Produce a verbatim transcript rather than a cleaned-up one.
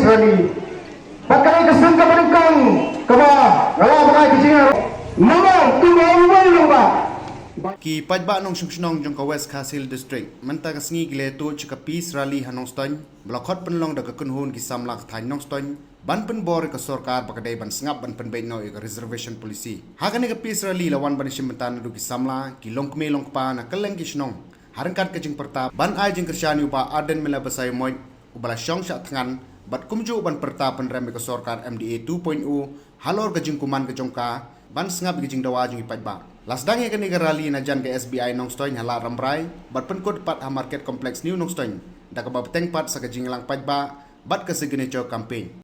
Rally. Bad ka dei ka sien kaba nyngkong kaba nga la buh ïa ka jingïaroh. Namar kumba u wei long ba. Ki paidbah nongshong shnong jong ka West Khasi Hills District mynta ka sngi ki la ïathuh sha ka Peace Rally ha Nongstoiñ, ba la khot pynlong da ka kynhun ki samla ka thaiñ Nongstoiñ, ban pynbor ïa ka sorkar ba ka dei ban sngap ban pynbeit noh ïa ka reservation policy. Ha kane ka Peace Rally la wan ban ïashim bynta naduh ki samla, ki longkmie longkpa na kylleng ki shnong, ha ryngkat ka jingpyrta ban ai jingkyrshan ïa u Bah Ardent Miller Basaiawmoit, uba la shong shah thngan, bad kumjuh ban pyrta pynrem ïa ka sorkar M D A two point o halor ka jingkuman ka jong ka, ban sngap ïa ka jingdawa jong ki paidbah. La sdang ïa kane ka rally na jan ka S B I Nongstoiñ ha Lad Rambrai, bad pynkut pat ha Market Complex New Nongstoiñ, da kaba bteng pat sa ka jingïalang paidbah bad ka signature campaign.